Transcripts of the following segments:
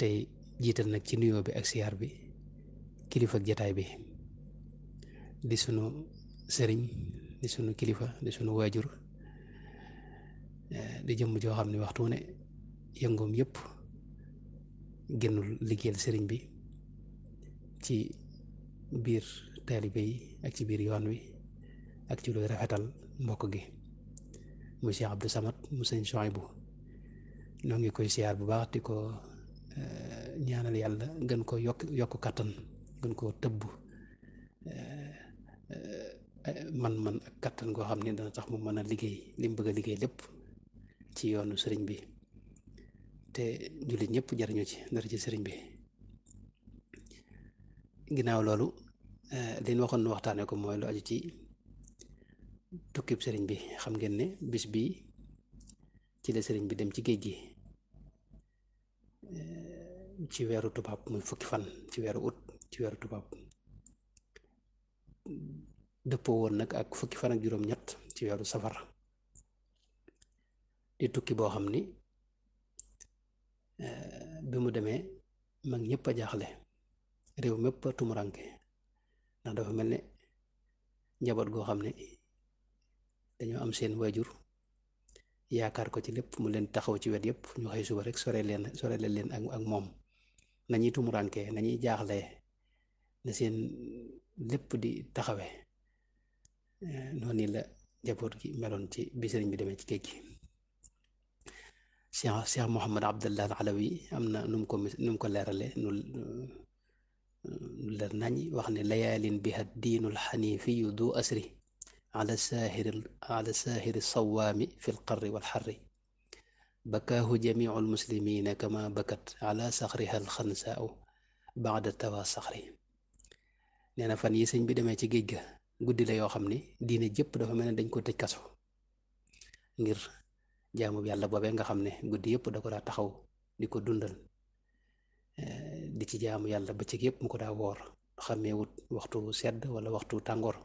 tey jiital nag ci nuyoo bi ak siyaar bi kilifa ak jataay bi di sunu sëriñ di sunu kilifa di sunu waajur di jëmm joo xam ne waxtu ne yëngoom yépp génnul liggéeyal sëriñ bi ci biir taalibe yi ak ci biir yoon wi ak ci luy rafetal mbokk gi muy Cheikh Abdou Samad mu sëñ Souhaïbou noo ngi koy siyaar bu baax di ko ñaanal yàlla gën ko yokk kattan gën koo tëbb man ak kattan goo xam ne dana tax mu mën a liggéey li mu bëgg a liggéey lépp ci yoonu sëriñ bi te jullit ñëpp jariñu ci dara ci sëriñ bi. ginnaaw loolu li ñu waxoon waxtaane ko mooy lu aju ci tukkib sëriñ bi. xam ngeen ne bis bi ci la sëriñ bi dem ci géej gi ci weeru tubaab muy fukki fan ci weeru ut ci weeru tubaab dëppoo woon nag ak fukki fan ak juróom-ñett ci weeru safar di tukki boo xam ni bi mu demee mag ñëpp a jaaxle réew mépp a tumuranke ndax dafa mel ne njaboot goo xam ne dañoo am seen waajur yaakaar ko ci lépp mu leen taxaw ci wet yëpp ñu xëy suba rek sore leen ak moom nañuy tumuranke nañuy jaaxle na seen lépp di taxawe noonu la njaboot gi meloon ci bi sëriñ bi demee ci géej gi. Cheikh Mouhamad Abdallah al Alawi am na nu mu ko leerale nu leer nañ wax ne layaalin biha diinul xanifiyu du asri ala saahiri sawaami fi lqarri walxarri bakaahu jamiu almuslimina kama bakat ala saxriha alxansaau baada tawa saxri. nee na fan yi sëñ bi demee ci géej ga guddi la yoo xam ne diine jëpp dafa mel ne dañ ko tëj kaso ngir jaamu yàlla boobee nga xam ne guddi yëpp da ko daa taxaw di ko dundal di ci jaamu yàlla bëccëg yëpp mu ko daa woor xamee wut waxtu sedd wala waxtu tàngoor.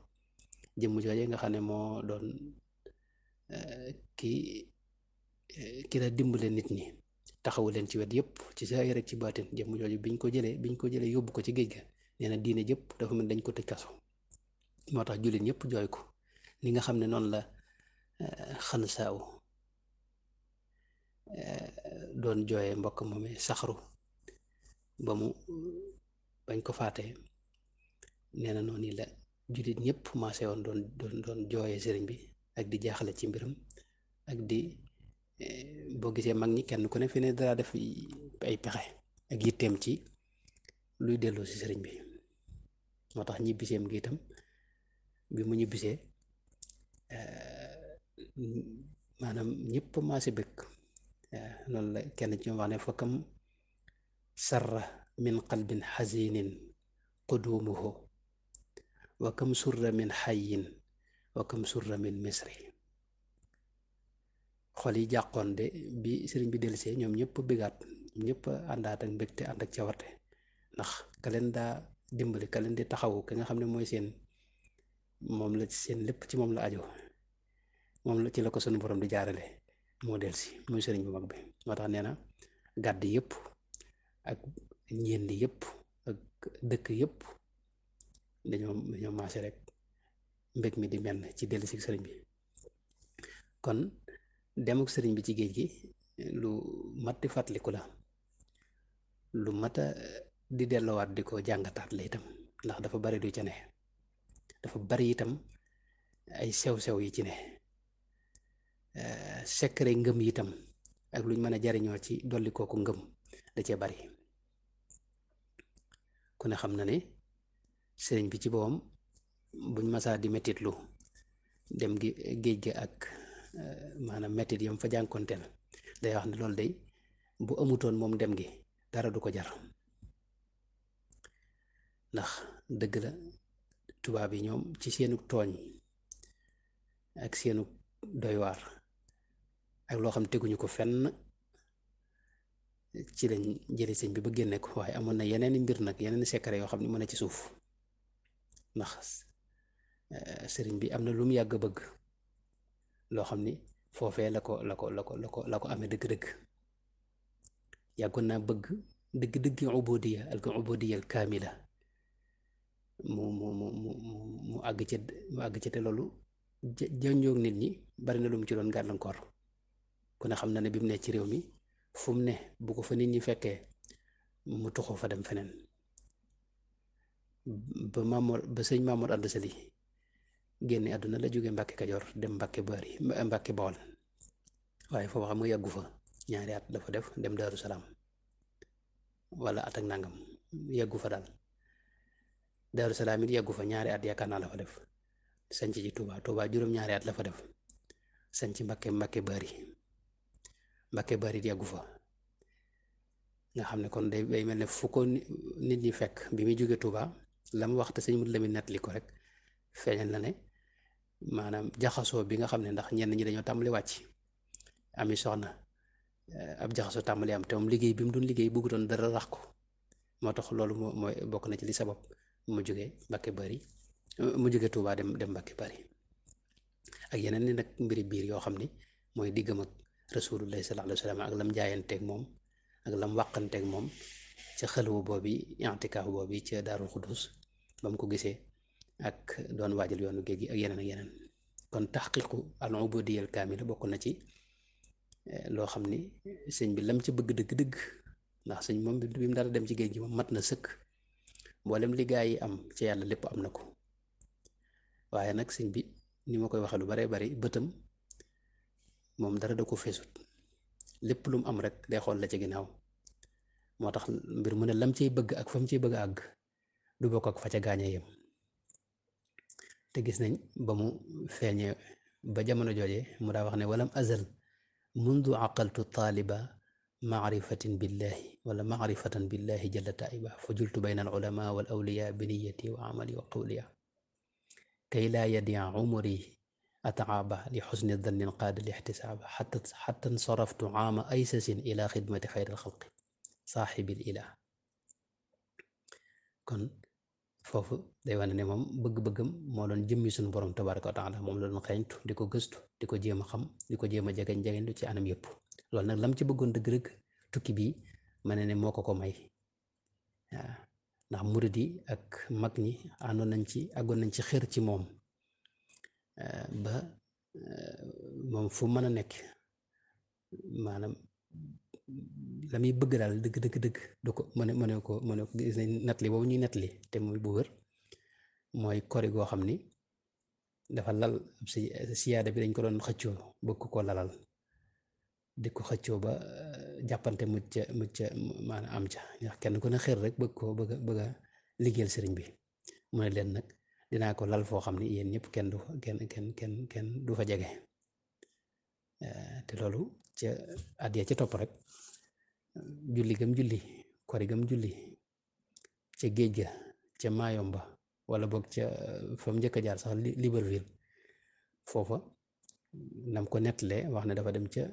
jëmm jooje nga xam ne moo doon ki la dimbale nit ñi taxawu leen ci wet yëpp ci saa rek ci baatin. jëmm jooju biñ ko jëlee yóbbu ko ci géej ga nee na diine jëpp dafa mel dañ ko tëj kaso. moo tax jullit ñëpp jooy ko ni nga xam ne noonu la xansaaw doon jooyee mbokk moom saxaru bañ ko faatee. nee na noonu la jullit ñëpp maase woon doon jooyee sëriñ bi ak di jaaxale ci mbiram ak di boo gisee mag ñi kenn ku ne fi ne dara def ay pexe ak yitteem ci luy delloo si sëriñ bi. moo tax ñibbiseem gi itam bi mu ñibbisee maanaam ñëpp maase bëgg. loolu la kenn ci ñoom wax ne fa kam sarra min qalbin xasinin qudumuhu wa kam surra min xayin wa kam surra min misri. xol yi jàqoon de bi sëriñ bi dellusee ñoom ñëpp bëggaat ñëpp àndaat ak mbégte ànd ak cawarte ndax ka leen daa dimbali ka leen di taxawu ki nga xam ne mooy moom la seen lépp ci moom la aju moom la ci la ko sunu borom di jaarale moo delsi muy sëriñ bu mag bi. moo tax nee na gàdd yëpp ak njëndi yëpp ak dëkk yëpp dañoo maase rek mbég mi di menn ci dellusi sëriñ bi. kon demuk sëriñ bi ci géej gi lu mat di fàttaliku la, lu mat a di delloowaat di ko jàngataat la itam, ndax dafa bari du ca ne, dafa bari itam ay sew-sew yi ci ne, secret ngëm itam ak luñ mën a jariñoo ci dolli kooku ngëm da cee bari. ku ne xam na ne sëriñ bi ci boppam buñ masaa di mettitlu dem gi géej gi ak maanaam mettit yam fa jànkonteel day wax ne loolu day bu amutoon moom dem gi dara du ko jar. ndax dëgg la tubaab yi ñoom ci seenu tooñ ak seenu doy waar ak loo xam teguñu ko fenn ci lañ jëli sëñ bi ba génne ko, waaye amoon na yeneen mbir nag, yeneen secret yoo xam ne mën a ci suuf. ndax sëriñ bi am na lu mu yàgg bëgg loo xam ni foofee la ko amee dëgg-dëgg. yàggoon naa bëgg dëgg-dëgg ubudiya al ubudiya al kaamila mu mu mu mu mu àgg ci mu àgg ci te loolu jënjoog nit ñi bari na lu mu ci doon gàllankoor ku ne xam na ne bi mu ne ci réew mi fu mu ne bu ko fa nit ñi fekkee mu tuxu fa dem feneen ba sëñ Maamoor Anta Sali génne àdduna la jóge Mbàkke Kajoor dem Mbàkke Bari Mbàkke Bawol waaye foofu xam nga yàggu fa ñaari at dafa def dem Daaru Salaam wala at ak nangam yàggu fa daal Daaru Salaam it yàggu fa ñaari at yaakaar naa la fa def sanc ci Touba juróom-ñaari at la fa def sanc Mbàkke Bari it yàggu fa nga xam ne kon day mel ne fu ko nit ñi fekk bi muy jóge Touba la mu wax te sëñ Mudu Lamin nettali ko rek feeñal na ne maanaam jaxasoo bi nga xam ne ndax ñenn ñi dañoo tàmbali wàcc ami soxna ab jaxasoo tàmbali am te moom liggéey bi mu doon liggéey bëggutoon dara rax ko moo tax loolu mooy bokk na ci li sabab mu jóge Mbàkke Bari mu jóge Touba dem Mbàkke Bari ak yeneen ni nag mbiri biir yoo xam ni mooy diggam ak rasulullahi sallallahu alayhi wa sallam ak lam jaayanteeg moom ak lam wàqanteeg moom ca xelwu boobi i'tikaaf boobi ca Daarul Xuddus ba mu ko gisee ak doon waajal yoonu géej gi ak yeneen kon taxqiqu al ubudiyya al kaamila bokk na ci loo xam ni sëñ bi lam ci bëgg dëgg-dëgg ndax sëñ moom bi mu dara dem ci géej gi moom mat na sëkk mboolem li gaa yi am ci yàlla lépp am na ko waaye nag sëñ bi ni ma koy waxee lu baree bari bëtam moom dara da ko feesut lépp lu mu am rek day xool la ci ginnaaw moo tax mbir mu ne lam ciy bëgg ak fa mu ciy bëgg a àgg du bokk ak fa ca gaañee yem te gis nañ ba mu feeñee ba jamono jooje mu daa wax ne walam azal mundu aqaltu taaliba maarifatin billahi wala maarifatan billahi jalla taiba fa jultu bayna al ulama wal awliya bi niyati wa amali wa qawliya kay laa yadia umri ataaba li xusni dannin qaada li ixtisaaba xatta nsaraftu aama aysasin ila xidmati xayri alxalqi saaxibil ilah kon foofu day wane ne moom bëgg-bëggam moo doon jëmmi suñu borom tabaraka wa taala moom la doon xeeñtu di ko gëstu di ko jéem a xam di ko jéem a jegeñ ci anam yëpp loolu nag lam ci bëggoon dëgg-dëgg tukki bii ma ne ne moo ko may waaw ndax murid yi ak mag ñi àggoon nañ ci xër ci moom ba moom fu mën a nekk maanaam la muy bëgg daal dëgg du ko mëne ko gis nañ nettali boobu ñuy nettali te muy bu wër mooy kori goo xam ni dafa lal siyaada bi dañ ko doon xëccoo bëgg ko lalal di ko xëccoo ba jàppante mucc maanaam am ca ndax kenn ku ne xër rek bëgg a liggéeyal sëriñ bi mu ne leen nag dinaa ko lal foo xam ni yéen ñëpp kenn du fa jege te loolu ca at ya ca topp rek julli gam julli kori gam julli ca géej ga ca Maayomba wala boog ca fa mu njëkk a jaar sax Libreville foofa nam ko nettalee wax ne dafa dem ca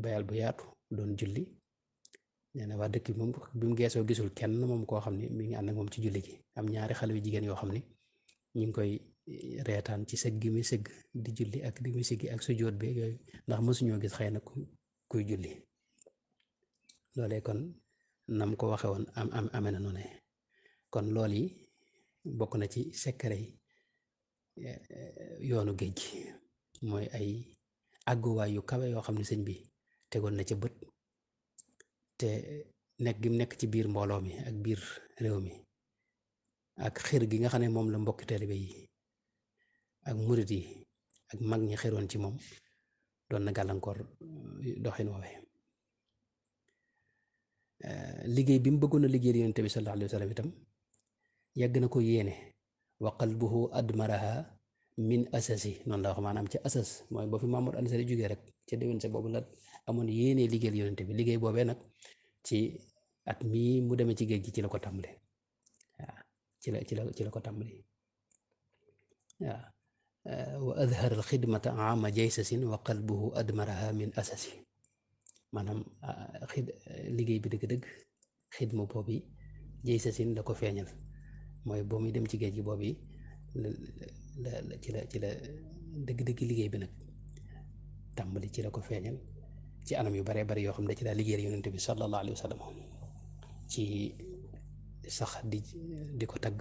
bayal bu yaatu doon julli nee na waa dëkk bi moom bi mu geesoo gisul kenn moom koo xam ni mi ngi ànd ak moom ci julli gi am ñaari xale yu jigéen yoo xam ni ñu ngi koy reetaan ci sëgg gi muy sëgg di julli ak di muy siggi ak sujjóot bi yooyu ndax mësuñoo gis xëy na kuy julli loolee kon nam ko waxe woon amee na noonu kon lool yi bokk na ci secret yi yoonu géej gi mooy ay àgguwaay yu kawe yoo xam ne sëñ bi tegoon na ca bët te nekk gi mu nekk ci biir mbooloo mi ak biir réew mi ak xër gi nga xam ne moom la mbokki taalibe yi ak murit yi ak mag ñi xëroon ci moom doon na gàllankoor doxin woowee liggéey bi mu bëggoon a liggéeyal yonent bi sallallahu alayhi wa sallam itam yàgg na ko yéene wa qalbuhu admaraha min asasi noonu la wax maanaam ca asas mooy boo fi Mamour Anta Sali jógee rek ca déwén sa boobu la amoon yéene liggéeyal yonent bi liggéey boobee nag ci at mii mu demee ci géej gi ci la ko tàmbali waaw ci la ko tàmbali waaw wa adhara al xidmata ama jaysasin wa qalbuhu admaraha min asasi maanaam liggéey bi dëgg-dëgg xidma boobu jaysasin la ko feeñal mooy boo muy dem ci géej gi boobu ci la dëgg-dëgg liggéey bi nag tàmbali ci la ko feeñal ci anam yu baree bari yoo xam ne ci laa liggéeyal yonent bi sallallahu alayhi wa sallam ci sax di ko tagg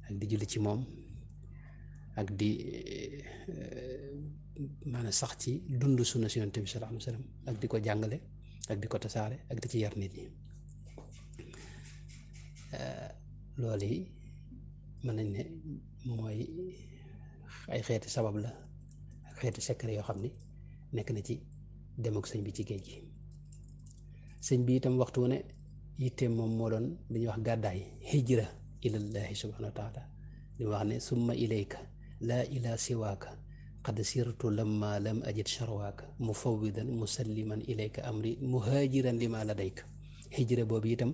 ak di julli ci moom ak di maanaam sax ci dund sunna si Yonent bi sallallahu alayhi wa sallam ak di ko jàngale ak di ko tasaare ak di ci yar nit ñi loolu yi mën nañ ne mooy ay xeeti sabab la ak xeeti secret yoo xam ni nekk na ci dem ak sëñ bi ci géej gi sëñ bi itam waxtu wu ne yitteem moom moo doon dañuy wax gàddaay hijra ilallahi subhanahu wa taala di wax ne summa ilayka laa ila siwaaka qad sirtu lamma lam ajid charwaaka mufawwidan musalliman ilayka amri muhajiran lima ladayka hijra boobu itam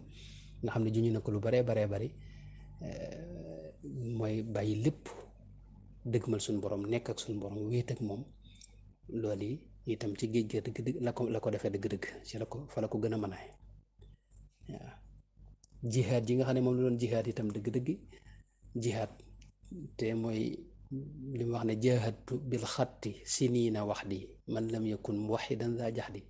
nga xam ne juñu na ko lu baree bari mooy bàyyi lépp dëgmal suñu borom nekk ak suñu borom wéet ak moom loolu yi itam ci géej gi dëgg la ko defee dëgg-dëgg ci la ko fa la ko gën a mën a waaw jihaad yi nga xam ne moom la doon jihaad itam dëgg-dëgg jihaad te mooy li mu wax ne jahadtu bil xatti siniina waxdi man lam yakun muwaxidan daa jaxdi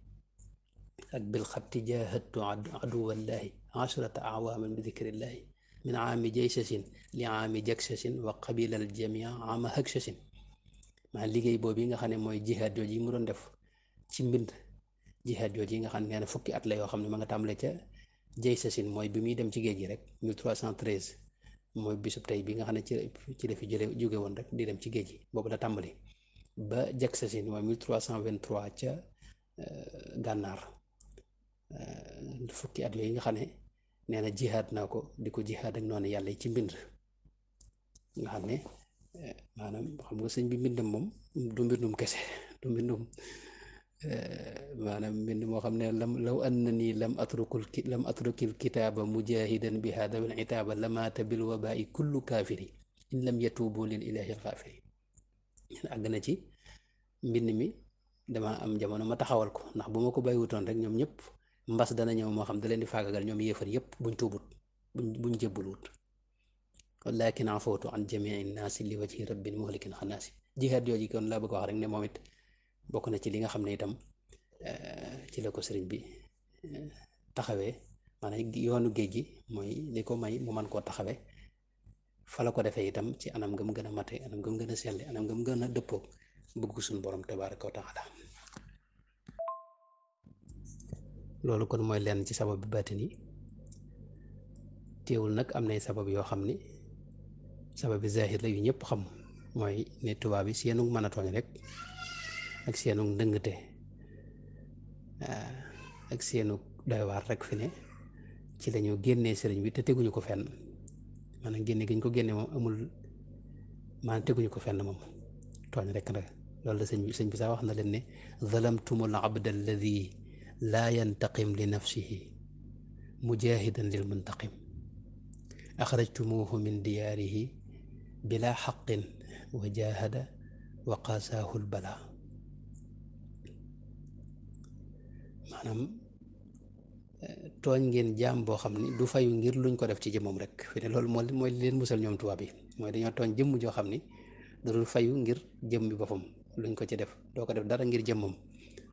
ak bil xatti jahadtu aduwallahi ashrata awaaman bi dikrillahi min aami jaysasin li aami jaksasin wa qabilal jamia ama hëgsasin maa liggéey boobu yi nga xam ne mooy jihaad jooju yi mu doon def ci mbind jihaad jooju yi nga xam ne nee na fukki at la yoo xam ne ma nga tàmbale ca jaysasin mooy bi muy dem ci géej gi rek 1313 mooy bisub tey bi nga xam ne ci la fi jóge woon rek di dem ci géej gi boobu la tàmbali ba jaksasin mooy 1323 ca gànnaar fukki at yooyu nga xam ne nee na jihaad naa ko di ko jihaad ak noonu yàlla yi ci mbind nga xam ne maanaam xam nga sëñ bi mbindam moom du mbindum kese du mbindum maanaam mbind moo xam ne law annani lam atrukil kitaaba mujahidan bi hada wal itaaba lamaata bil wabai kullu kaafiri in lam yatuubu lil ilahi alxaafiri àgg na ci mbind mi dama am jamono ma taxawal ko ndax bu ma ko bàyyiwutoon rek ñoom ñëpp mbas dana ñëw moo xam da leen di faagagal ñoom yéefar yëpp buñ tuubut buñ jébbuluwut walakin afawtu an jamii naasi li wajhi rabbin muhlikin xanaasi jihaad yooju kon laa bëgg wax rek ne moom it bokk na ci li nga xam ne itam ci la ko sëriñ bi taxawee maanaam yoonu géej gi mooy li ko may mu man koo taxawee fa la ko defee itam ci anam ngëm gën a mate anam ngëm gën a selli anam ngëm gën a dëppoog bëgg suñu borom tabaaraka wa taala loolu kon mooy lenn ci sabab bi baatin yi teewul nag am nay sabab yoo xam ni sabab bi zahir la yu ñëpp xam mooy ne tubaab yi seenu mën a tooñ rek ak seenu ndëngte ak seenu doy waar rek fi ne ci lañu génnee sëriñ bi te teguñu ko fenn maanaam génne gi ñu ko génne moom amul maanaam teguñu ko fenn moom tooñ rek nag loolu la sëñ bi sax wax na leen ne zalamtumul abda alladi laa yantaqim li nafsihi mujahidan lil muntaqim axrajtumuhu min diyaarihi bila xaqin wa jahada wa qaasaahu lbala maanaam tooñ ngeen jaam boo xam ni du fayu ngir luñ ko def ci jëmmam rek fi ne loolu mooy leen musal ñoom tubaab yi mooy dañoo tooñ jëmm joo xam ni da dul fayu ngir jëmm bi boppam luñ ko ci def doo ko def dara ngir jëmmam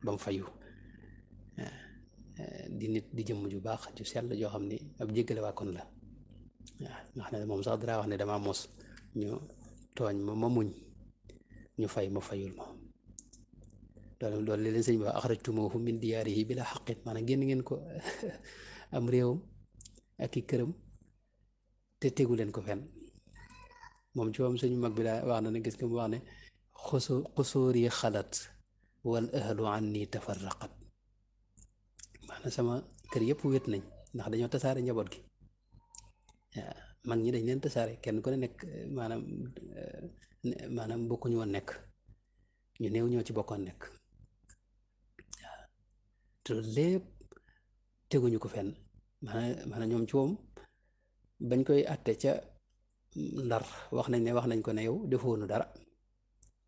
ba mu fayu di nit di jëmm ju baax ju sell joo xam ni ab jéggale waa kon la waaw nga xam ne moom sax dara wax ne damaa mos ñu tooñ ma muñ ñu fay ma fayul ma loolu li leen sëñ bi wax axrajtumuuhu min diyaarihi bila xaqin maanaam génn ngeen ko am réewam ak i këram te tegu leen ko fenn moom ci moom sëñ mag bi daa wax na ne gis nga mu wax ne xusóor yi xalat wal ahlu anni tafarraqat maanaam sama kër yëpp wét nañ ndax dañoo tasaare njaboot gi waaw mag ñi dañ leen tasaare kenn ku ne nekk maanaam bokkuñu woon nekk ñu néew ñoo ci bokkoon nekk waaw te lépp teguñu ko fenn maanaam ñoom ci moom bañ koy atte ca Ndar wax nañ ko ne yow defoonu dara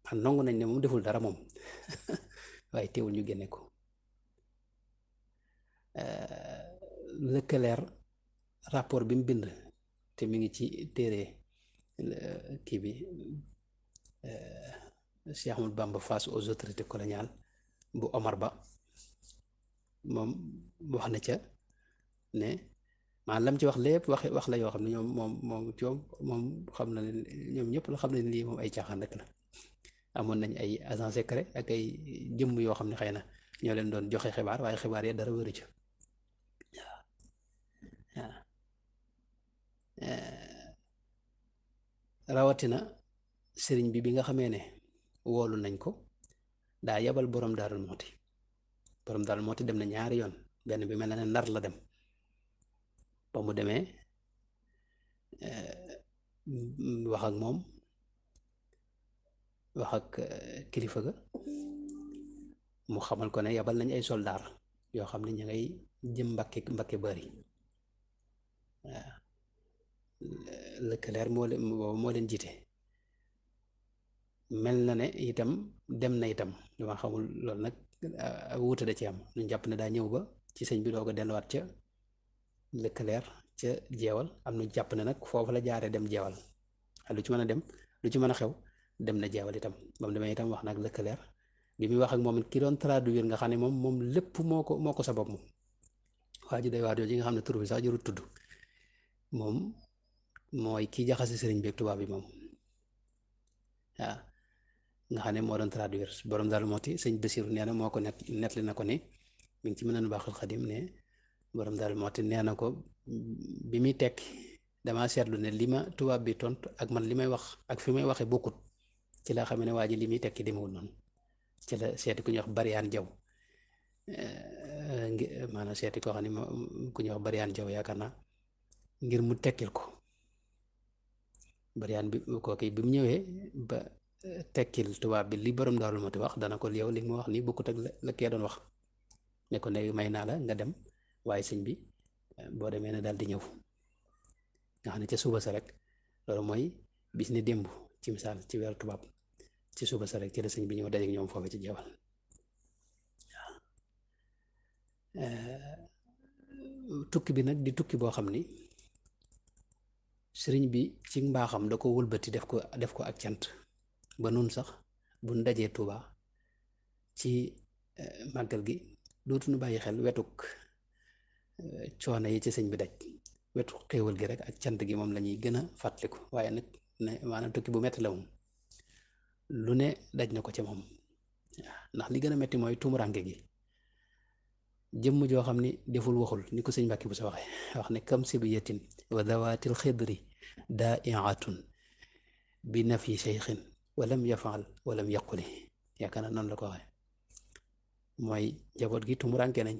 xam nangu nañ ne moom deful dara moom waaye teewul ñu génne ko Leclerc rapport bi mu bind te mi ngi ci téere kii bi Cheikh Ahmadou Bamba face aux autorités coloniales bu Omar Ba moom wax na ca ne maanaam lam ci wax lépp wax la yoo xam ne ñoom moom coom moom xam na ne ñoom ñëpp la xam ne lii moom ay caaxaan rek la. amoon nañ ay agent secret ak ay jëmm yoo xam ne xëy na ñoo leen doon joxe xibaar waaye xibaar yi dara wëru ci waaw rawatina sëriñ bi nga xamee ne woolu nañ ko daa yabal borom Daarul Muxti dem na ñaari yoon benn bi mel na ne Ndar la dem ba mu demee wax ak moom wax ak kilifa ga mu xamal ko ne yabal nañ ay soldaar yoo xam ne ñu ngay jëm Mbakke Bari waaw Leclerc moo leen jiite mel na ne itam dem na itam dama xamul loolu nag wuute da ci am ñu jàpp ne daa ñëw ba ci sëñ bi doog a delluwaat ca Leclerc ca jeewal am nu jàpp ne nag foofu la jaaree dem jeewal lu ci mën a dem lu ci mën a xew dem na jeewal itam ba mu demee itam wax nag Leclerc bi muy wax ak moom it ki doon traduire nga xam ne moom lépp moo ko sabab moom waa ji day waar jooju nga xam ne tur bi sax jarul tudd moom mooy kii jaxase sëriñ bi ak tubaab bi moom waaw nga xam ne moo doon traduire borom Daaru Muxti sëñ Basiru nee na moo ko nettali na ko ne mi ngi ci Minanul Baaxil Xadim ne borom Daaru Muxti nee na ko bi muy tekki damaa seetlu ne li ma tubaab bi tontu ak man li may wax ak fi may waxee bokkut ci la xam ne waa ji li muy tekki demewul noonu ci la seeti ku ñuy wax Bariyaan Jaw maanaam seeti koo xam ne ku ñuy wax Bariyaan Jaw yaakaar naa ngir mu tekkil ko Bariyaan bi kooku bi mu ñëwee ba tekkil tubaab bi li borom Daaru Muxti wax dana ko yow li ma wax nii bokkut ak la kee doon wax ne ko ne may naa la nga dem waaye sëñ bi boo demee ne daal di ñëw nga xam ne ca suba sa rek loolu mooy bis ne démb ci misaal ci weeru tubaab ci suba sa rek ci la sëñ bi ñëw dajeek ñoom foofu ci jeewal tukki bi nag di tukki boo xam ni sëriñ bi ci mbaaxam da ko wëlbati def ko ak cant ba nun sax bu dajee Tuuba ci màggal gi dootuñu bàyyi xel wetuk coono yi ci sëñ bi daj wetu xéewal gi rek ak cant gi moom la ñuy gën a fàttaliku waaye nag ne maanaam tukki bu metti la moom lu ne daj na ko ci moom ndax li gën a metti mooy tumuranke gi jëmm joo xam ni deful waxul ni ko sëñ Mbàkke bu sa waxee wax ne kam sibiyatin wa dawatil xidri daa'iatun bi nafi cheikhin walam yafaal walam yaquli yaakaar naa noonu la ko waxee mooy njaboot gi tumuranke nañ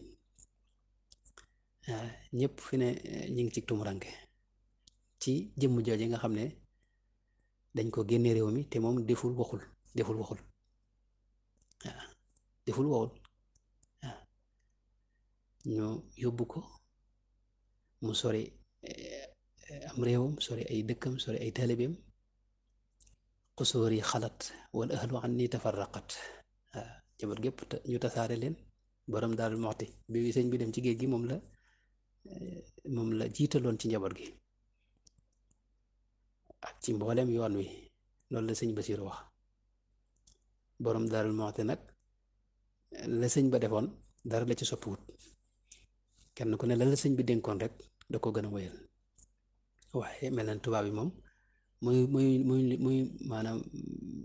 ñëpp fi ne ñu ngi ci tumuranke ci jëmm jooje nga xam ne dañ ko génne réew mi te moom deful waxul waaw deful waxul ñu yóbbu ko mu sori am réewam sori ay dëkkam sori ay taalibeem xusóor yi xalat wal ahlu an ni tafarraqat waaw jaboot gépp ñu tasaare leen borom Daaru Muxti bi sëñ bi dem ci géej gi moom la jiitaloon ci njaboot gi ak ci mboolem yoon wi loolu la sëñ Basiiru wax borom Daaru Muxti nag la sëñ ba defoon dara la ci soppiwut kenn ku ne la sëñ bi dénkoon rek da ko gën a wéyal waaye mel na tubaab bi moom muy maanaam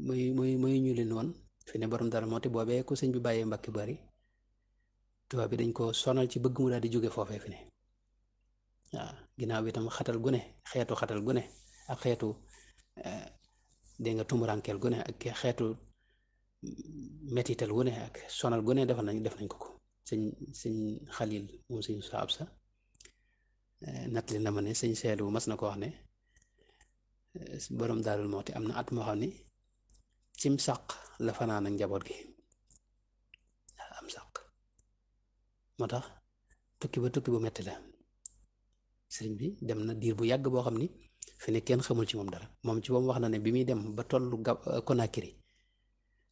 muy ñu leen woon fi ne borom Daaru Muxti boobee ku sëñ bi bàyyee Mbàkke Bari tubaab bi dañ ko sonal ci bëgg mu daal di jóge foofee fi ne waaw ginnaaw bi tam xatal gu ne xeetu xatal gu ne ak xeetu dégg nga tumurankeel gu ne ak xeetu metital gu ne ak sonal gu ne def nañ ko sëñ Xalil moom sëñ saab sa nattali na ma ne sëñ Seelu mas na ko wax ne borom Daaru Muxti am na at moo xam ni cim sàq la fanaan ak njaboot gi am sàq moo tax tukki bu metti la sëriñ bi dem na diir bu yàgg boo xam ni fi ne kenn xamul ci moom dara moom ci moom wax na ne bi muy dem ba tollu Konakiri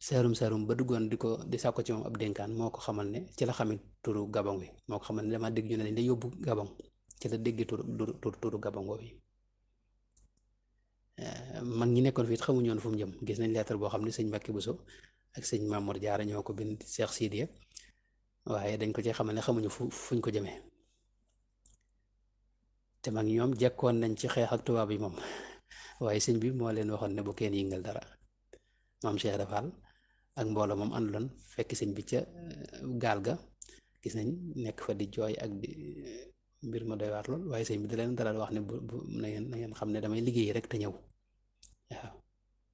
saarum ba duggoon di sàkko ci moom ab dénkaan moo ko xamal ne ci la xamit turu Gabon wi moo ko xamal ne dama dégg ñu ne dañ lay yóbbu Gabon ci la dégg turu Gabon wi mag ñi nekkoon fii xamuñu woon fu mu jëm gis nañ lettre boo xam ne sëñ Mbàkke Buso ak sëñ Mamour Diarra ñoo ko bind Cheikh Sidiya waaye dañ ko ci xamal ne xamuñu fuñ ko jëmee te mag ñoom jekkoon nañ ci xeex ak tubaab yi moom waaye sëñ bi moo leen waxoon ne bu kenn yëngal dara. maam Cheikh Rafal ak mbooloo moom àndoon fekk sëñ bi ca gaal ga gis nañ nekk fa di jooy ak di mbir ma doy waar lool waaye sëñ bi da leen dalal wax ne bu na ngeen xam ne damay liggéey rek te ñëw waaw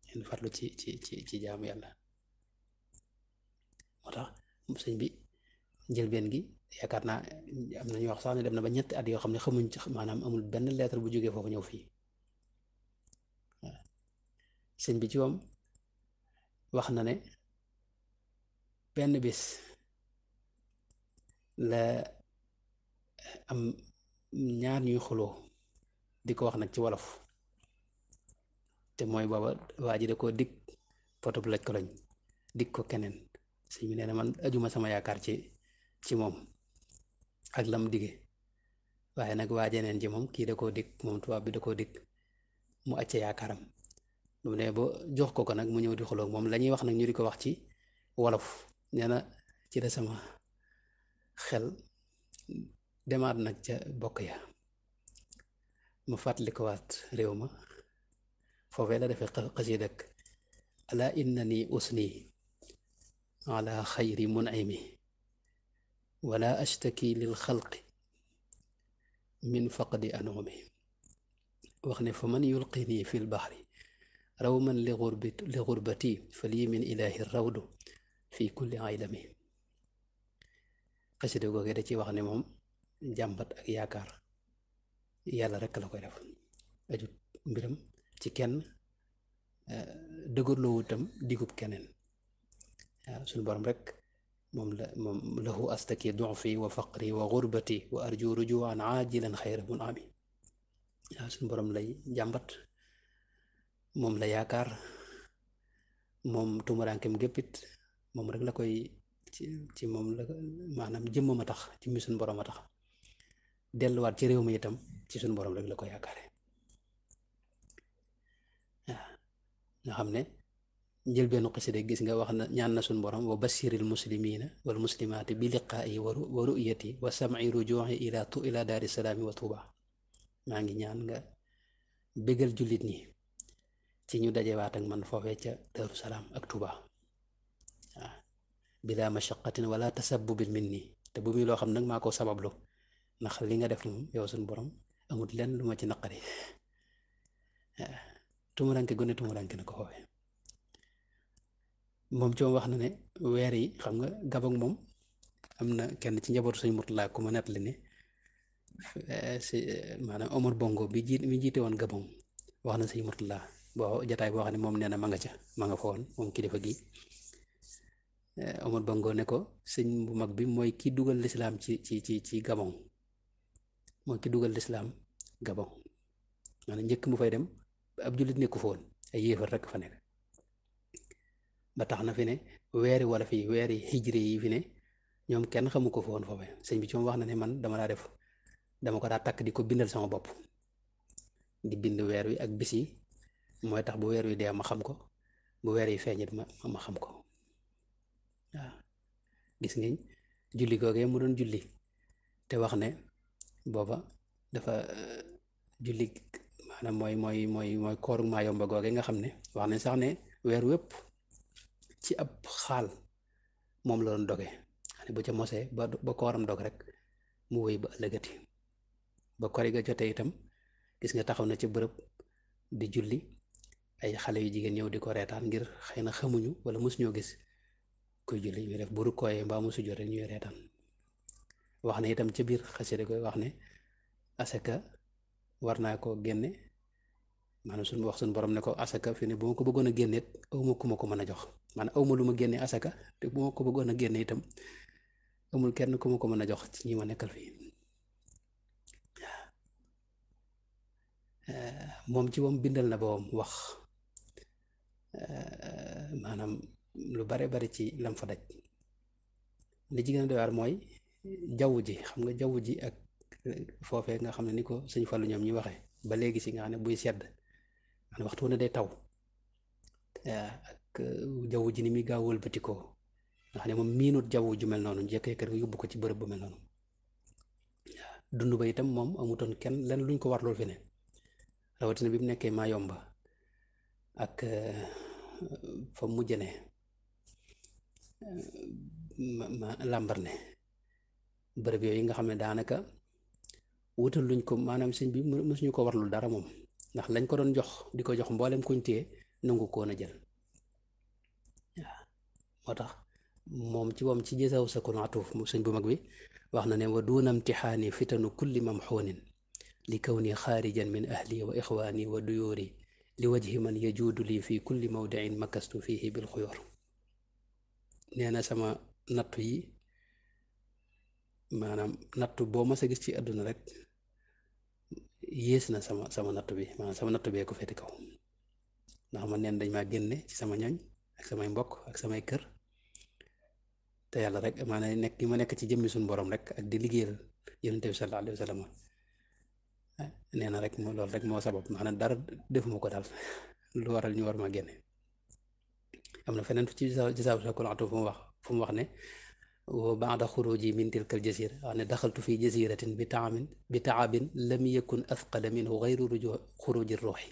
ngeen farlu ci jaamu yàlla. moo tax sëñ bi njëlbeen gi yaakaar naa am na ñu wax sax ne dem na ba ñetti at yoo xam ne xamuñ ci maanaam amul benn lettre bu jógee foofu ñëw fii waaw sëñ bi ci moom wax na ne benn bis la am ñaar ñuy xuloo di ko wax nag ci wolof te mooy booba waa ji da koo dig poto bu laj ko lañ dig ko keneen sëñ bi nee na man ajuma sama yaakaar ci moom ak lam dige waaye nag waa jeneen ji moom kii da koo dig moom tubaab bi da koo dig mu acce yaakaaram bu mu ne ba jox ko nag mu ñëw di xuloo moom la ñuy wax nag ñu di ko wax ci wolof nee na ci la sama xel demaat nag ca bokk ya mu fàttali ko waat réew ma foofee la defee xasiid ak ala innani usni ala xayri mun'imi wala ashtaki lil xalqi min faqdi anumi wax ne fa man yulqini fi lbaxri rawman li xurbati fa lii min ilaahi rawdu fi kulli aylami xasida googu da ci wax ne moom jàmbat ak yaakaar yàlla rekk la koy def ajut mbiram ci kenn dëgërloowu itam digub keneen waaw suñu borom rek moom lahu astaki dufi wa faqri wa xurbati wa arju rujuan aajilan xayra mun ami waaw suñu borom lay jàmbat moom la yaakaar moom tumuraankem géppit moom rek la koy ci moom la maanaam jëmmam a tax ci mi suñu borom a tax delluwaat ci réew mi itam ci suñu borom rek la ko yaakaare waaw nga xam ne njëlbeenu xasida gis nga wax na ñaan na suñu borom wa bashiril muslimina wal muslimaati bi liqaa'i wa ru'yati wa sam'i rujuu'i ila daari salaami wa tuuba maa ngi ñaan nga bégal jullit ñi ci ñu dajewaat ak man foofee ca Daaru Salaam ak Tuuba waaw bila mashaqatin wala tasabbubin minni te bu muy loo xam nag maa ko sabablu ndax li nga def moom yow suñu borom amut lenn lu ma ci naqari waaw tumuranke gone tumuranke na ko foofee moom ci moom wax na ne weer yi xam nga Gabon moom am na kenn ci njabootu Sëñ Murtala ku ma nettali ne si maanaam Omar Bongo mi jiite woon Gabon wax na Sëñ Murtala boo jataay boo xam ne moom nee na ma nga fa woon moom kilifa gi Omar Bongo ne ko sëñ bu mag bi mooy ki dugal lislaam ci Gabon mooy ki dugal lislaam Gabon maanaam njëkk mu fay dem ab jullit nekku fa woon ay yéefar rekk fa nekk ba tax na fi ne weeri wala fi weeri hijri yi fi ne ñoom kenn xamu ko fa woon foofu sëñ bi ci moom wax na ne man dama ko daa takk di ko bindal sama bopp di bind weer wi ak bis yi mooy tax bu weer wi dee ma xam ko bu weer yi feeñit ma xam ko waaw gis ngeen julli googee mu doon julli te wax ne booba dafa julli maanaam mooy kooru Maayomba googee nga xam ne wax ne sax ne weer wépp ci ab xaal moom la doon doge xam bu ca mosee ba kooram dog rek mu wéy ba ëllëgati ba kori ga jotee itam gis nga taxaw na ci bërëb di julli ay xale yu jigéen ñëw di ko reetaan ngir xëy na xamuñu wala mosuñoo gis kuy julli ñuy def bu rukkooyee mbaa mu sujjóot rek ñuy reetaan wax na itam ca biir xasida koy wax ne asaka war naa ko génne maanaam suñu borom ne ko asaka fi ne bu ma ko bëggoon a génneet awma ku ma ko mën a jox maanaam awma lu ma génne asaka te bu ma ko bëggoon a génne itam amul kenn ku ma ko mën a jox ci ñi ma nekkal fii moom ci moom bindal na boom wax maanaam lu bare bari ci lam fa daj li ci gën a doy waar mooy jaww ji xam nga jaww ji ak foofee nga xam ne ni ko sëñ Fallu ñoom ñuy waxee ba léegi si nga xam ne buy sedd nga xam ne waxtu ne day taw ak jaww ji ni muy gaaw wëlbatikoo nga xam ne moom miinut jaww ju mel noonu njëkkee kër yóbbu ko ci bërëb bu mel noonu waaw dund ba itam moom amutoon kenn lenn luñ ko war loolu fi ne rawatina bi mu nekkee Mayomba ak fa mujj ne ma Lambaréné bërëb yooyu nga xam ne daanaka wutal luñ ko maanaam sëñ bi mësuñu ko warlul dara moom ndax lañ ko doon jox di ko jox mboolem kuñ téye nangu koon a jël waaw moo tax moom ci moom ci jësaw sa kon atuuf mu sëñ bu mag bi wax na ne wa duuna imtixaani fitanu kulli mamxuunin li kawni xaarijan min ahli wa ixwaani wa duyóori li wajhi man yajuudu lii fi kulli mawdiin makastu fihi bil xuyoor nee na sama nattu yi maanaam nattu boo mas a gis ci àdduna rek yées na sama nattu bi maanaam sama nattu bee ko féete kaw ndax man neen dañ maa génne ci sama ñoñ ak samay mbokk ak samay kër te yàlla rek maanaam nekk gi ma nekk ci jëmmi suñu borom rek ak di liggéeyal yonent bi sallallahu alayhi wa sallam nee na rek moo loolu rek moo sabab maanaam dara defuma ko daal lu waral ñu war ma génne am na feneen ci gisaaw sa kolaatu fu mu wax ne wa baada xuruji min tilkal jasira wax ne daxaltu fi jasiratin bi taabin lam yakun athqala minhu gayru xuruji ruuxi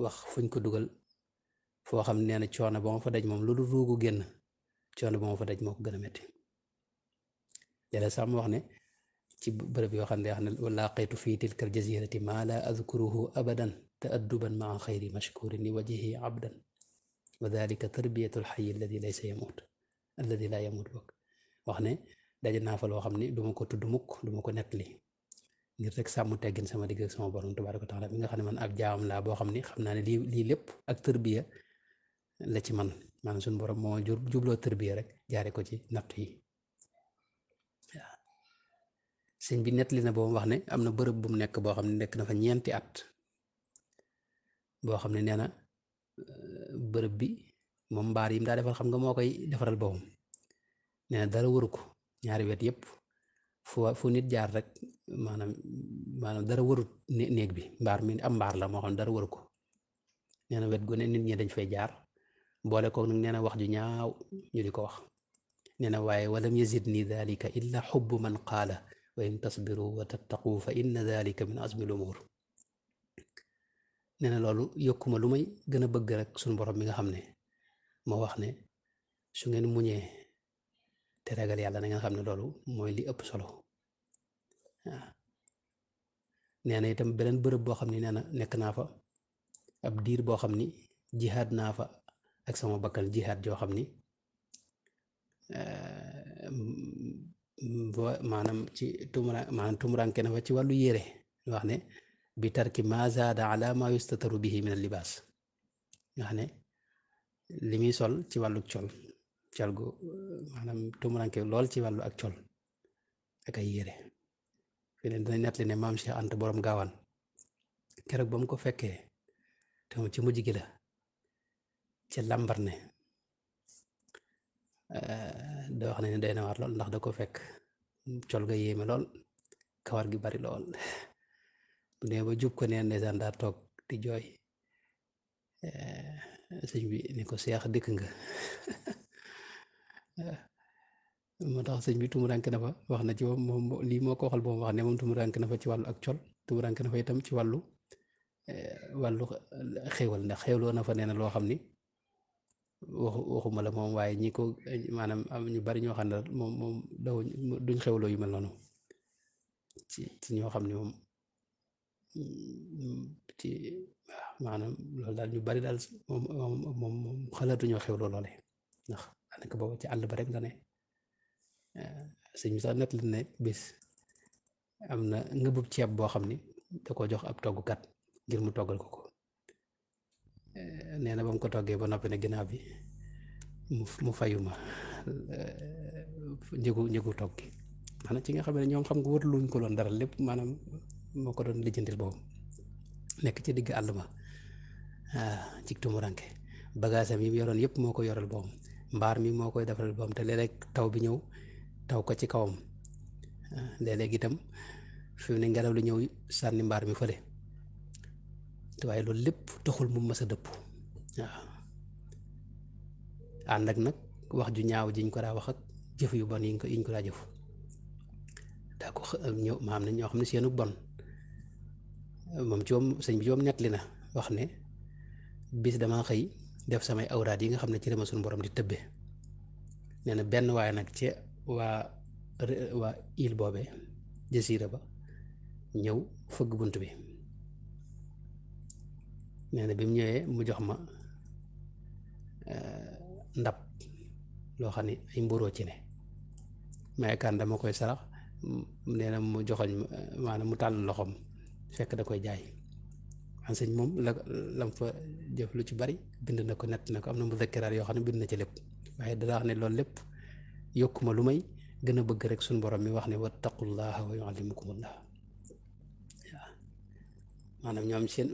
wax fuñ ko dugal foo xam ne nee na coono ba ma fa daj moom lu dul ruugu génn coono ba ma fa daj moo ko gën a metti léeg-léeg sax mu wax ne ci bërëb yoo xam ne wax ne laqaytu fi tilkal jasirati maa la adkuruhu abadan taadduban maa xayri mashkurin li wajhihi abdan wa dalika tarbiyatu alxayi alladi laa yamut bokk wax ne daje naa fa loo xam ne duma ko tudd mukk duma ko nettali ngir rek sàmm teggin sama digg ak sama borom tabaaraka wa taala mi nga xam ne man ab jaamam laa boo xam ne xam naa ne lii lépp ak tërbiya la ci man maanaam suñu borom moo jubloo tërbiya rek jaare ko ci nattu yi waaw sëñ bi nettali na boobu wax ne am na bërëb bu mu nekk boo xam ne nekk na fa ñeenti at boo xam ne nee na bërëb bi moom mbaar yi mu daa defal xam nga moo koy defaral boppam nee na dara waru ko ñaari wet yëpp fu nit jaar rek maanaam dara warut néeg bi mbaar mi am mbaar la moo xam ne dara waru ko nee na wet gu ne nit ñi dañ fay jaar boole ko nag nee na wax ju ñaaw ñu di ko wax nee na waaye walam yazidni dalika illa xubbu man qaala wa in tasbiru wa tattaqu fa inna dalika min azmi lumur nee na loolu yokkuma lu may gën a bëgg rek suñu borom mi nga xam ne moo wax ne su ngeen muñee te ragal yàlla na ngeen xam ne loolu mooy li ëpp solo waaw nee na itam beneen bërëb boo xam ne nee na nekk naa fa ab diir boo xam ni jihaad naa fa ak sama bakkan jihaad joo xam ni maanaam ci tumuranke na fa ci wàllu yére wax ne bi tarki ma zaada ala ma yustataru bihi min al libaas nga xam ne li muy sol ci wàllu col gu maanaam tumuranke lool ci wàllu ak col ak ay yére fi leen dina nettali ne maam Cheikh Anta borom gaawaan keroog ba mu ko fekkee te moom ci mujj gi la ca Lambaréné da wax ne day na waar lool ndax da ko fekk col ga yéeme lool kawar gi bari lool bu ne ba jub ko neen ndeysaan daa toog di jooy sëñ bi ni ko seex dëkk nga moo tax sëñ bi tumuranke na fa wax na ci moom lii moo ko waxal boobu wax ne moom tumuranke na fa ci wàllu ak col tumuranke na fa itam ci wàllu xéwal ndax xéwloo na fa nee na loo xam ni waxuma la moom waaye ñi ko maanaam am ñu bari ñoo xam ne moom duñ xewloo yu mel noonu ci ñoo xam ne moom ci maanaam loolu daal ñu bari daal moom xalaatuñoo xewloo loole ndax daanaka boobu ci àll ba rek la ne sëñ bi sax net la ne bis am na ngëbub ceeb boo xam ni da ko jox ab toggukat ngir mu toggal ko nee na ba mu ko toggee ba noppi ne ginnaaw bi mu fayuma njëgu togg gi maanaam ci nga xam ne ñoom xam nga wërluñ ko loon dara lépp maanaam moo ko doon lijjantil boobu nekk ci digg àll ba ci tumuranke bagaasam yi mu yoroon yëpp moo ko yoral boom mbaar mi moo koy defaral boom te léeg-léeg taw bi ñëw taw ko ci kawam léeg-léeg itam fi mu ne ngelaw li ñëw sànni mbaar mi fële te waaye loolu lépp taxul mu mës a dëpp waaw ànd ak nag wax ju ñaaw jiñ ko daa wax ak jëf yu bon yiñ ko daa jëf daa ak ñëw maam nañ ñoo xam ne seenu bon moom ci moom sëñ bi ci moom nettali na wax ne bis dama xëy def samay awraad yi nga xam ne ci dama suñu borom di tëbbe nee na benn waaye nag ci waa île boobe jasiira ba ñëw fëgg bunt bi nee na bi mu ñëwee mu jox ma ndab loo xam ne ay mburoo ci ne may kan dama koy sarax nee na mu joxoñ maanaam mu tàll loxoom fekk da koy jaay man sëñ moom lam fa jëf lu ci bari bind na ko nett na ko am na mu zakkiraat yoo xam ne bind na ci lépp waaye dara wax ne loolu lépp yokkuma lu may gën a bëgg rek suñ borom mi wax ne wattaqullaha wa yuallimukumullah waaw maanaam ñoom seen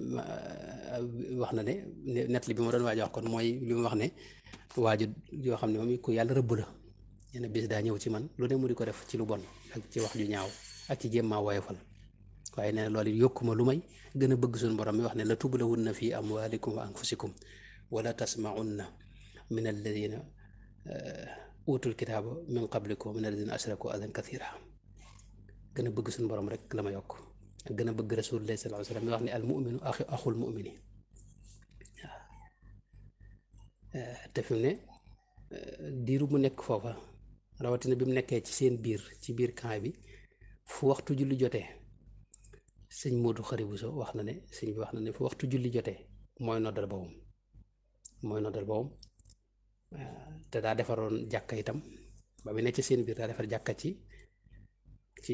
wax na ne nett li bi ma doon waaj wax kon mooy li mu wax ne waaju yoo xam ne moom ku yàlla rëbb la ñene bis daa ñëw ci man lu ne mu di ko def ci lu bon ak ci wax ju ñaaw ak ci jéem maa woyofal waaye nee na loolu yokkuma lu may gën a bëgg suñu borom mi wax ne la tublawunna fi amwalikum wa anfusikum wala tasmaunna min alladina utul kitaaba min qablikum min alladina ashraku adan kathira gën a bëgg suñu borom rek la ma yokk ak gën a bëgg rasulullah sallallahu alayhi wasallam mi wax ne al muminu axul mumini waaw te fi mu ne diiru mu nekk foofa rawatina bi mu nekkee ci seen biir ci biir camp bi fu waxtu julli jotee sëñ Modou Khari Bousso wax na ne sëñ bi wax na ne fu waxtu julli jotee mooy noddal boppam te daa defaroon jàkka itam ba mu nekk ci seen biir daa defar jàkka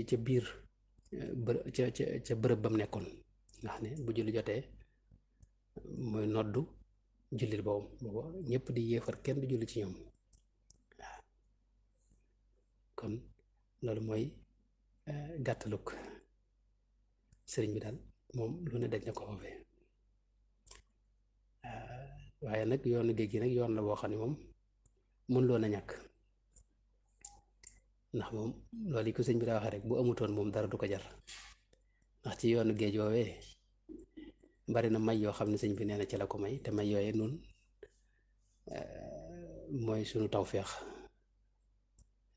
ca biir ca bërëb ba mu nekkoon nga xam ne bu julli jotee mooy noddu jullil boppam booba ñëpp di yéefar kenn du julli ci ñoom waaw kon loolu mooy gàttaluk sëriñ bi daal moom lu ne daj na ko foofee waaye nag yoonu géej gi nag yoon la boo xam ne moom mën loo na ñàkk ndax moom loolu yi ko sëñ bi daa waxee rek bu amutoon moom dara du ko jar ndax ci yoonu géej woowee bari na may yoo xam ne sëñ bi nee na ci la ko may te may yooyee noonu mooy sunu tawféex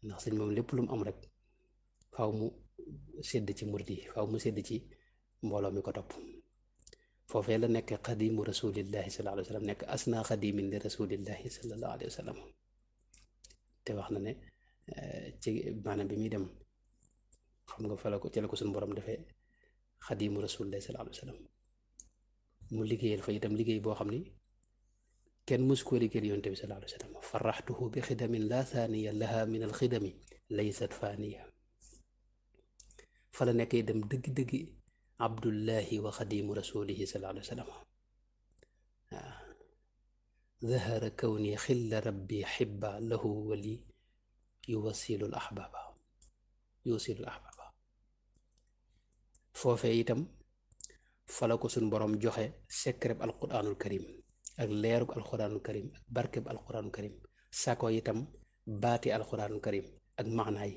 ndax sëñ moom lépp lu mu am rek faaw mu sédd ci murid yi faaw mu sédd ci mbooloo mi ko topp foofee la nekk xadimu rasulillahi sallallahu alayhi wa sallam nekk asna xadimin li rasulillahi sallallahu alayhi wa sallam te wax na ne ci maanaam bi muy dem xam nga fa la ko ci la ko suñu borom defee xadimu rasulillahi sallallahu alayhi wa sallam mu liggéeyal fa itam liggéey boo xam ni kenn mësu koo liggéeyal yonte bi sallallahu alayhi wa sallam faraxtuhu bi xidamin la thaniya laha min al xidami laysat faniya fa la nekk itam dëgg-dëgg abdullahi wa xadimu rasulihi sallallahu alayhi wa sallam waaw zahara kawni xilla rabbi xibba lahu wali yuwasilul ahbaba foofee itam fala ko suñ borom joxe secret alquranul karim ak leerug alquranul karim ak barkeb alquranul karim sako itam baati alquranul karim ak maanaay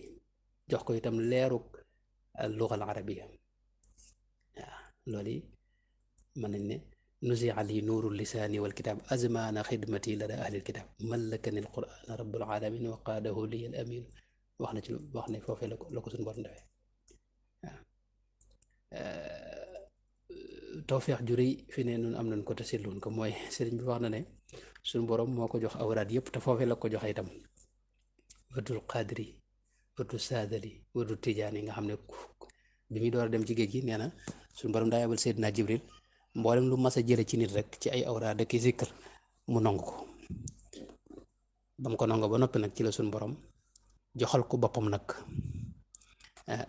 jox ko itam leerug luga al arabiya waaw loolu mën nañ ne nusi ali nuurul lisaani wal kitaab azmaana xidmati lada ahlil kitaab mallakani alquran rabbul alamin wa qaadahu li al amin wax na ci wax ne foofee la ko suñ borom defee waaw tawfeex ju rëy fi ne nun am nañ ko te seetluwoon ko mooy sëriñ bi wax na ne suñu borom moo ko jox awraad yëpp te foofee la ko joxe itam wërdul qadri wërdu saadali wërdu tijaan yi nga xam ne bi muy door a dem ci géej gi nee na suñu borom daa yabal Seydina Jibril mboolem lu mas a jële ci nit rek ci ay awraad ak zikkar mu nangu ko ba mu ko nangu ba noppi nag ci la suñu borom joxal ko boppam nag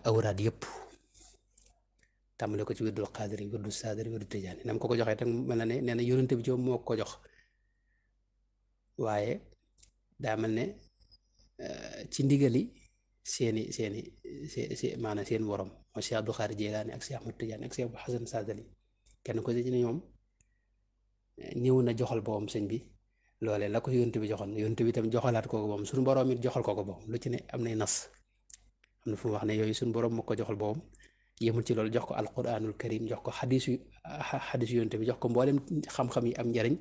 awraad yëpp tàmbale ko ci wërdul qadri wërdu saadali wërdu tijaan yi nam ko joxee tam mel na ne nee na yonente bi ci moo ko jox waaye daa mel ne ci ndigali seeni maanaam seen borom mooy Cheikh Abdou Khadre Jeylaani ak Cheikh Ahmad Tidiane ak Cheikh Abou Hasan Sadali kenn ko ci ne ñoom ñëw na joxal boppam sëñ bi loolee la ko yonent bi joxoon yonent bi itam joxalaat kooku boppam suñu borom it joxal kooku boppam lu ci ne am nay nas am na fu mu wax ne yooyu suñu borom moo ko joxal boppam yemul ci loolu jox ko alquranul karim jox ko xadisu yonent bi jox ko mboolem xam-xam yi am njariñ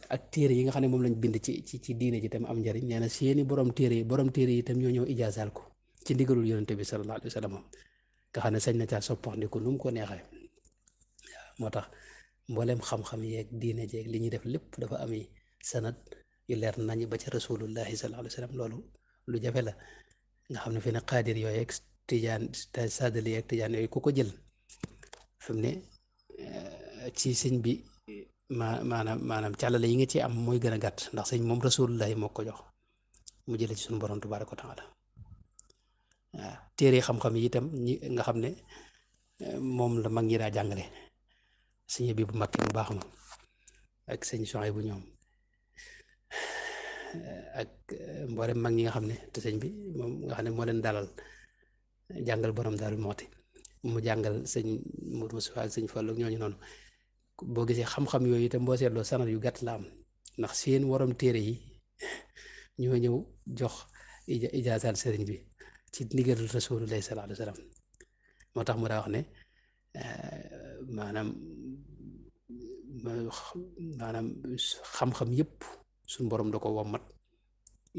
ak téere yi nga xam ne moom lañ bind ci diine ji tam am njariñ nee na seeni borom téere yi itam ñoo ñëw ijaasaal ko ci ndigalul yonente bi sallallahu alayhi wa sallam nga xam ne sañ na caa soppandiku nu mu ko neexee moo tax mbooleem xam-xam yeeg diine jeeg li ñuy def lépp dafa ami sanad yu leer nañ ba ca rasulullahi sallallahu alayhi wa sallam loolu lu jafe la nga xam ne fi ne xaadir yooyu ak tijaan sadali ak tijaan yooyu ku ko jël fi mu ne ci sëñ bi maanaam càllale yi nga ci am mooy gën a gàtt ndax sëñ moom rasulullahi moo ko jox mu jële ci suñu borom tabaaraka wa taala waaw téere xam-xam yi itam ñi nga xam ne moom la mag ñi daa jàngale sëñ bi bu mag bu baax ma ak sëñ Soxay bu ñoom ak mboolem mag ñi nga xam ne te sëñ bi moom nga xam ne moo leen dalal jàngal borom daal mooti mu jàngal sëñ Modou Moussa ak sëñ Fallu ak ñooñu noonu boo gisee xam-xam yooyu itam boo seetloo sanad yu gàtt la am ndax seen waroom téere yi ñoo ñëw jox ijaasaal sëriñ bi ci ndigalul rasulullahi sallallahu alayhi wa sallam moo tax mu daa wax ne maanaam xam-xam yëpp suñ borom da ko wommat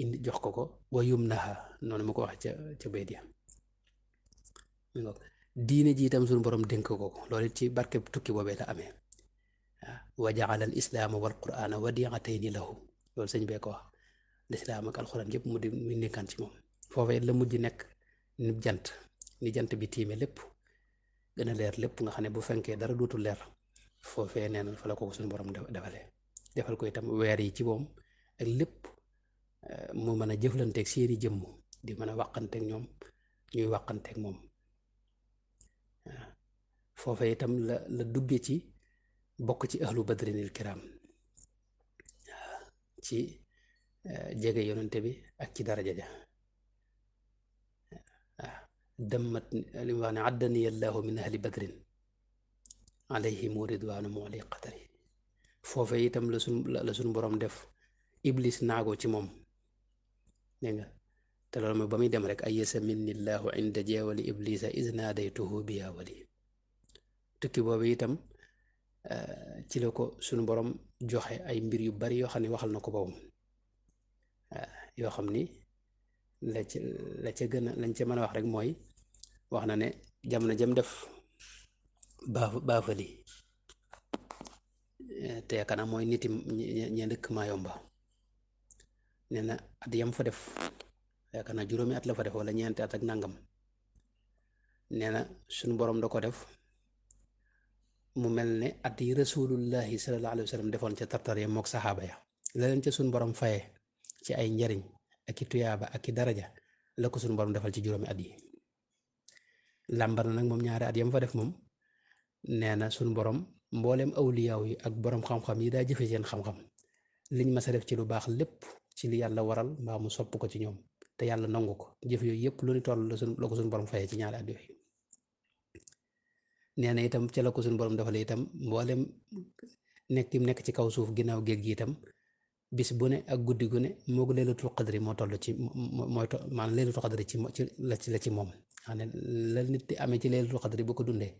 indi jox ko wa yumnaha noonu mu ko wax ca bayt ya diine ji itam suñ borom dénk ko loolu it ci barke tukki boobee la amee wa jaala al islaama wal qur'aana wadiatayni lahu loolu sëñ bee ko wax lislaam ak alxuraan yëpp mu nekkaan ci moom foofee la mujj nekk ni jant bi tiime lépp gën a leer lépp nga xam ne bu fenkee dara dootul leer foofee nee na fa la ko suñu borom defal ko itam weer yi ci moom ak lépp mu mën a jëflanteeg seeni jëmm di mën a wàqanteeg ñoom ñuy wàqanteeg moom waaw foofee itam la dugge ci bokk ci ahlu badrinil kiram waaw ci jege yonente bi ak ci daraja ja waaw dammat li mu wax ne addani allahu min ahli badrin alayhimu ridwaanu mooli qatari foofe itam la suñ borom def iblis naago ci moom dégg nga te loolu mooy ba muy dem rek ayesa minnillahu inda jeewali iblisa is naadaytuhu biya wali tukki boobu itam ci la ko suñu borom joxe ay mbir yu bari yoo xam ne waxal na ko boppam yoo xam ni la ca gën a lañ ca mën a wax rek mooy wax na ne jamono jëm def baafali te yaakaar naa mooy niti ñe dëkk Mayomba nee na at yam fa def yaakaar naa juróomi at la fa def wala ñeenti at ak nangam nee na suñu borom da ko def mu mel ne at yi rasulullahi sallallahu alayhi wa sallam defoon ca tartar ya mook saxaaba ya la leen ca suñu borom faye ci ay njariñ ak i tuyaaba ak i daraja la ko suñu borom defal ci juróomi at yi làmbar na nag moom ñaari at yam fa def moom nee na suñu borom mbooleem awliyaaw yi ak borom xam-xam yi daa jëfe seen xam-xam liñ mas a def ci lu baax lépp ci li yàlla waral mbaa mu sopp ko ci ñoom te yàlla nangu ko jëf yooyu yëpp lu ni toll la ko suñu borom fayee ci ñaari at yooyu nee na itam ca la ko suñu borom defale itam mbooleem nekk ci kaw suuf ginnaaw géej gi itam bis bu ne ak guddi gu ne moog leelatul qadri moo toll ci maanaam leelatul qadri ci la ci moom xam ne la nit di amee ci leelatul qadri bu ko dundee